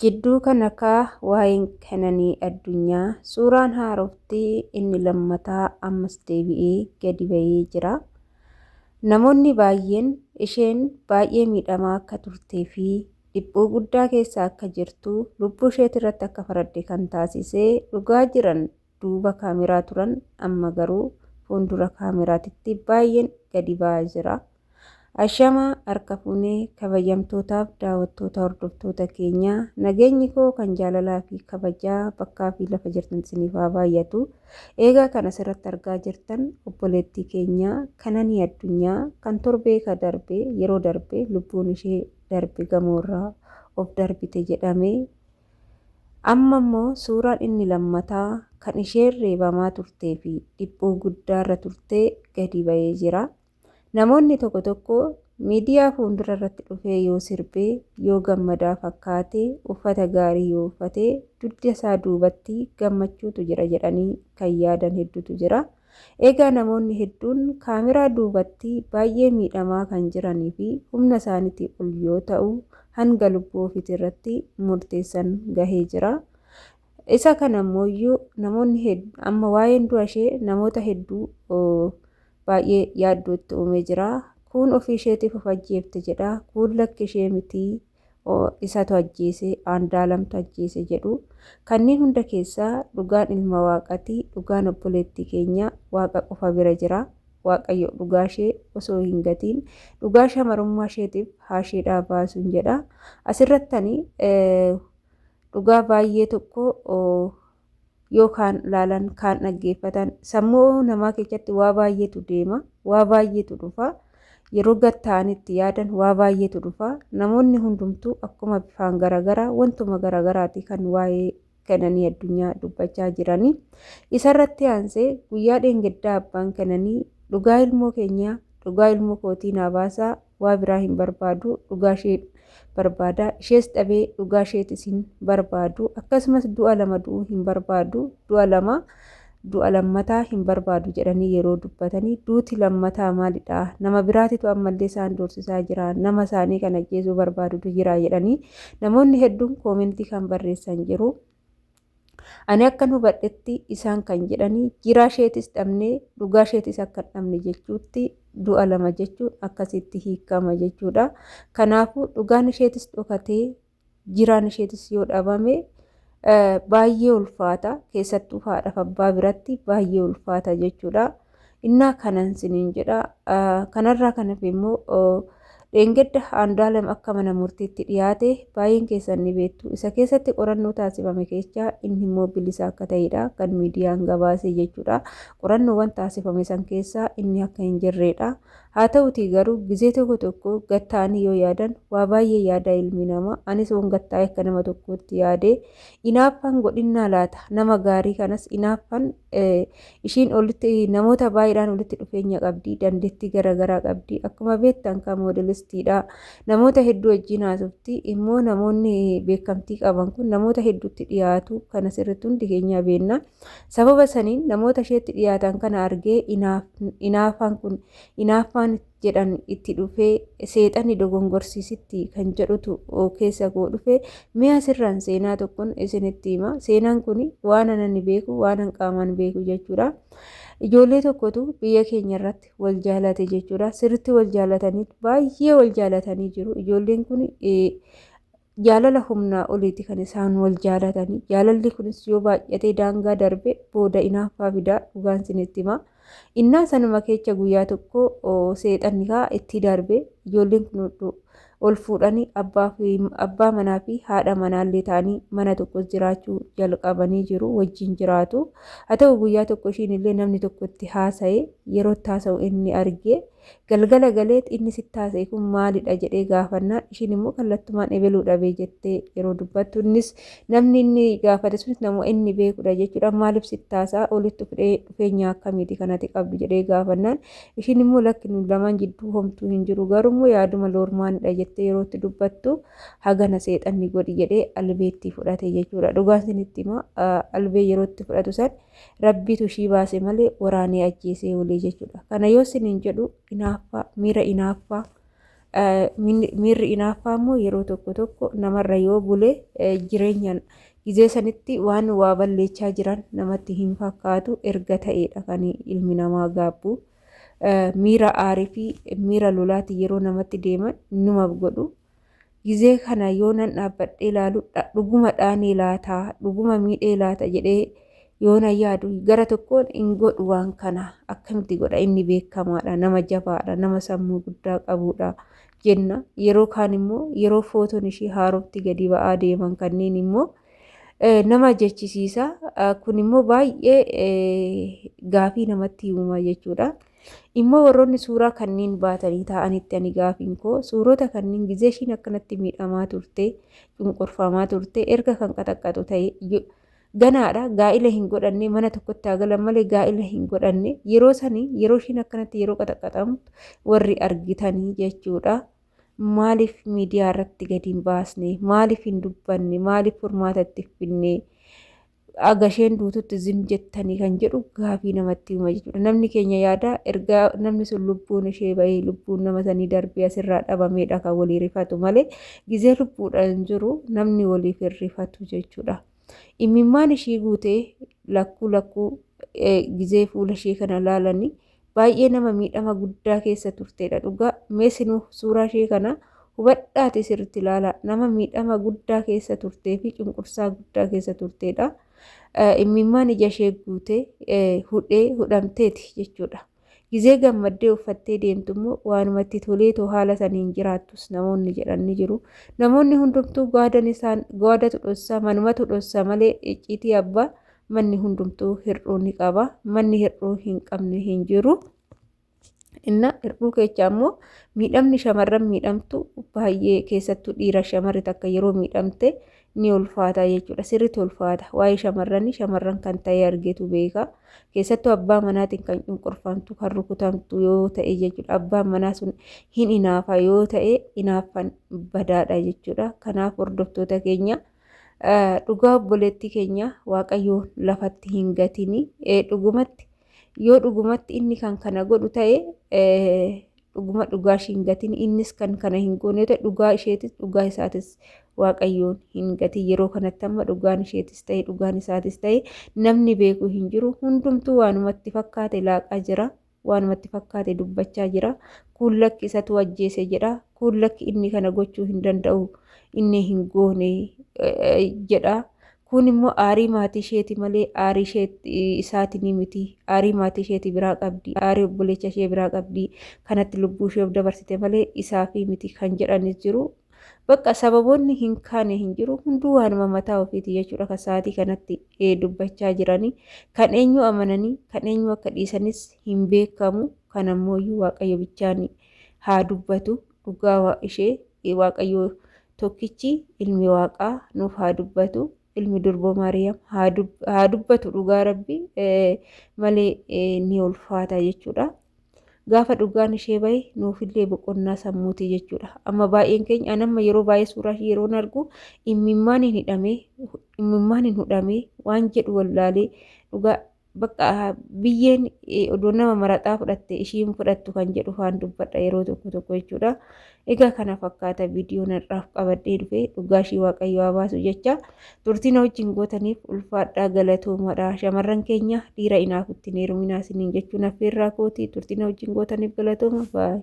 Jidduu kana kaa waa'een Qananii Addunyaa suuraan haarofti inni lammataa ammas deebi'ee gadi ba'ee jira. Namoonni baay'een isheen baay'ee miidhamaa akka turtee fi dhiphuu guddaa keessa akka jirtu lubbuu isheetirratti akka faradde kan taasise dhugaa jiran duuba kaameraa turan amma garuu fuuldura kaameraatitti baay'een gadi ba'aa jira. Ashamaa harka fuune kabajamtootaaf daawwattoota hordoftoota keenyaa nageenyi koo kan jaalalaa fi kabajaa bakkaa fi lafa jirtan isiniif haa baay'atu. Eegaa kan asirratti argaa jirtan obboleettii keenya Qananii Addunyaa kan torbee ka darbe yeroo darbe lubbuun ishee darbe gamoorraa of darbite jedhame. Amma immoo suuraan inni lammataa kan isheen reebamaa turtee fi dhiphuu guddaarra turte gadi ba'ee jira. Namoonni tokko tokko miidiyaa fuuldura irratti dhufee yoo sirbe, yoo gammadaa fakkaate, uffata gaarii yoo uffate, dugda isaa duubatti gammachuutu jira jedhanii kan yaadan hedduutu jira. Egaa namoonni hedduun kaameraa duubatti baay'ee miidhamaa kan jiranii fi humna isaaniitii ol yoo ta'u hanga lubbuu ofiitii irratti murteessan gahee jira. Isa kana immoo namoonni amma waa'een du'a ishee namoota hedduu baay'ee yaaddoo itti uumee jira. Kuun ofii isheetiif of ajjeefte jedha. Kuun lakki ishee miti isatu ajjeese, Aandaalamtu ajjeese jedhu. Kanneen hunda keessaa dhugaan ilma Waaqati, dhugaan obboleettii keenya Waaqa qofa bira jira. Waaqayyo dhugaa ishee osoo hin gatiin dhugaa shamarummaa isheetiif haa isheedhaa baasuun jedha. Asirratti ani dhugaa baay'ee tokko yoo kaan laalan kaan dhaggeeffatan sammuu namaa keessatti waa baay'eetu deema, waa baay'eetu dhufa. Yeroo gad ta'anii itti yaadan waa baay'eetu dhufa. Namoonni hundumtuu akkuma bifaan garaagaraa wantuma garaagaraati kan waa'ee Qananii Addunyaa dubbachaa jirani. Isarratti aansee guyyaa dheengaddaa abbaan Qananii dhugaa ilmoo keenyaa dhugaa ilmoo kootii naa baasaa waa biraa hin barbaadu dhugaa ishee barbaada ishees dhabee dhugaa isheetis hin barbaadu akkasumas du'a lama du'uu hin barbaadu du'a lama du'a lammataa hin barbaadu jedhanii yeroo dubbatanii duuti lammataa maalidha nama biraatitu ammallee isaan doorsisaa jira nama isaanii kan ajjeesuu barbaadutu jira jedhanii namoonni hedduun koomentii kan barreessan jiru. Ani akkan hubadhetti isaan kan jedhani jiraa isheetis dhabne dhugaa isheetis akka hin dhabne jechuutti du'a lama jechuun akkasitti hiikama jechuudha. Kanaafuu dhugaan isheetis dhokatee jiraan isheetis yoo dhabame baay'ee ulfaata keessattuu haadhaaf abbaa biratti baay'ee ulfaata jechuudha. Innaa kanan siniin jedha. Kanarraa kan hafe immoo dheengadda Andu'aalem akka mana murtiitti dhiyaate baay'een keessan ni beektu. Isa keessatti qorannoo taasifame keessaa inni immoo bilisa akka ta'edha kan miidiyaan gabaase jechuudha. Qorannoowwan taasifame san keessaa inni akka hin jirredha. Haa ta'utii garuu gizee tokko tokko gad ta'anii yoo yaadan waa baay'ee yaada ilmi namaa. Anis yoon gad taa'e akka nama tokkootti yaade inaaffaan godhinnaa laata nama gaarii kanas inaaffan Ishiin olitti namoota baay'eedhaan walitti dhufeenya qabdi, dandeettii garaagaraa qabdi. Akkuma beektan kan moodelistiidha. Namoota hedduu wajjin haasofti. Immoo namoonni beekamtii qaban kun namoota hedduutti dhiyaatu. Kana sirriitti hundi keenyaa beekna. Sababa saniin namoota isheetti dhiyaatan kana argee inaafaan kun inaaffaan jedhan itti dhufee seexanni dogongorsiisitti kan jedhutu keessa koo dhufe. Mee asirraan seenaa tokkon isinitti hima. Seenaan kun waan ani beeku waan an qaamaan beeku jechuudha. Ijoollee tokkotu biyya keenya irratti wal jaalate jechuudha. Sirriitti wal jaalatanii baay'ee wal jaalatanii jiru. Ijoolleen kun jaalala humnaa oliiti kan isaan wal jaalatanii. Jaalalli kunis yoo baay'atee daangaa darbe booda inaaffaa fida dhugaan isinitti hima. Innaa sanuma keessa guyyaa tokko seexanni kaa itti darbe ijoolleen kun ol fuudhanii abbaa manaa fi haadha manaallee ta'anii mana tokkos jiraachuu jalqabanii jiru wajjin jiraatu. Haa ta'u guyyaa tokko ishiin illee namni tokko itti haasa'e yeroo itti haasa'u inni arge Galgala galeet inni sitti haasa'e kun maalidha jedhee gaafannaan ishiin immoo kallattumaan ebeluu dhabee jettee yeroo dubbattu innis namni inni gaafate sunis nama inni beekudha jechuudha. Maaliif sitti haasa'a olitti dhufeenya akkamiiti kanati qabdu jedhee gaafannaan ishiin immoo lakki nu lamaan jidduu homtuu hin jiru garuu immoo yaaduma loormaanidha jettee yeroo itti dubbattu hagana seexanni godhi jedhee albeettii fudhate jechuudha. Dhugaan isinitti hima albee yeroo itti fudhatu san Rabbiitu ishii baase malee waraanee ajjeesee oolee jechuudha. Kana yoo isiniin jedhu inaaffaa, miira inaaffaa, Miirri inaaffaa immoo yeroo tokko tokko namarra yoo bule jireenya gizee sanitti waan waa balleechaa jiran namatti hin fakkaatu erga ta'eedha kan ilmi namaa gaabbu. Miira aarii fi miira lolaati yeroo namatti deeman numa godhu. Gizee kana yoo nan dhaabbadhee ilaalu dhuguma dhaanee laataa dhuguma miidhee laata jedhee yoo na yaadu gara tokkoon hin godhu waan kana akkamitti godha inni beekamaadha nama jabaadha nama sammuu guddaa qabudha jenna. Yeroo kaan immoo yeroo footoon ishii haarofti gadi ba'aa deeman kanneen immoo nama jechisiisa. Kun immoo baay'ee gaafii namatti himuma jechuudha. Immoo warroonni suuraa kanneen baatanii taa'anitti ani gaafiin koo suurota kanneen gizee ishiin akkanatti miidhamaa turte cunqurfamaa turte erga kan qaxaqqaxu ta'e ganaadha gaa'ila hin godhanne mana tokkotti haa galan malee gaa'ila hin godhanne yeroo sanii yeroo ishiin akkanatti yeroo qaxaqqaxamtu warri argitanii jechuudha. Maaliif miidiyaa irratti gadi hin baasne? Maaliif hin dubbanne? Maaliif furmaata itti finne? Aga isheen duututti zim jettanii kan jedhu gaafii namatti hima jechuudha. Namni keenya yaada erga namni sun lubbuun ishee bahee lubbuun nama sanii darbee asirraa dhabameedha kan walii rifatu malee gizee lubbuudhaan jiru namni waliif hin rifatu jechuudha. Imimmaan ishii guutee lakkuu lakkuu gizee fuula ishee kana laalanii baay'ee nama miidhama guddaa keessa turteedha dhugaa. Mee sinuu suuraa ishee kana hubadhaati sirriitti ilaalaa. Nama miidhama guddaa keessa turtee fi cunqursaa guddaa keessa turteedha. Imimmaan ija ishee guutee hudhee hudhamteeti jechuudha. Gizee gammaddee uffattee deemtu immoo waanumatti toleetoo haala saniin jiraattus namoonni jedhan ni jiru. Namoonni hundumtuu gaadan isaan gaadatu dhossaa manumatu dhossa malee icciitii abbaa manni hundumtuu hir'uu ni qaba. Manni hir'uu hin qabne hin jiru. Inna hir'uu keessa immoo miidhamni shamarran miidhamtu baay'ee keessattuu dhiira shamarri takka yeroo miidhamte ni ulfaata jechuudha. Sirriitti ulfaata. Waa'ee shamarranii shamarran kan ta'e argetu beeka. Keessattuu abbaa manaatiin kan cunqurfamtu kan rukutamtu yoo ta'e jechuudha. Abbaan manaa sun hin inaafa yoo ta'e inaaffan badaadha jechuudha. Kanaaf hordoftoota keenya dhugaa obboleettii keenya Waaqayyoon lafatti hin gatini. Dhugumatti yoo dhugumatti inni kan kana godhu ta'e dhuguma dhugaa ishii hin gatin innis kan kana hin goone ta'e dhugaa isheetis dhugaa isaatis Waaqayyoon hin gatin. Yeroo kanatti amma dhugaan isheetis ta'e dhugaan isaatis ta'e namni beeku hin jiru. Hundumtuu waanumatti fakkaate laaqaa jira. Waanumatti fakkaate dubbachaa jira. Kuun lakki isatu ajjeese jedha. Kuun lakki inni kana gochuu hin danda'u. Inni hin goone jedha. Kun immoo aarii maatii isheeti malee aarii ishee isaatiin miti. Aarii maatii isheeti biraa qabdi. Aarii obboleessa ishee biraa qabdi. Kanatti lubbuu ishee of dabarsite malee isaafi miti kan jedhanis jiru. Bakka sababoonni hin kaane hin jiru. Hunduu waanuma mataa ofiiti jechuudha kan sa'aatii kanatti dubbachaa jiranii. Kan eenyu amananii kan eenyu akka dhiisanis hin beekamu. Kan ammoo Waaqayyo bichaan haa dubbatu. Dhugaa ishee Waaqayyo tokkichi ilmi waaqaa nuuf haa dubbatu. Ilmi durboo Maariyaam haa dubbatu dhugaa rabbi malee ni ulfaata jechuudha. Gaafa dhugaan ishee bahe nuufillee boqonnaa sammuuti jechuudha. Amma baay'een keenya an amma yeroo baay'ee suuraa ishee yeroon argu imimmaan hin hidhamee imimmaan hin hudhamee waan jedhu wallaalee dhugaa bakka biyyeen odoo nama maraxaa fudhatte ishiin fudhattu kan jedhu faan dubbadha yeroo tokko tokko jechuudha. Egaa kana fakkaata viidiyoon har'aaf qabadhee dhufe dhugaa ishii Waaqayyo haa baasu jecha turtii na wajjin gootaniif ulfaadhaa galatoomadha. Shamarran keenya dhiira inaafutti hin heeruminaa isiniin jechuun affeerraa kooti turtii na wajjin gootaniif galatooma baay'ee.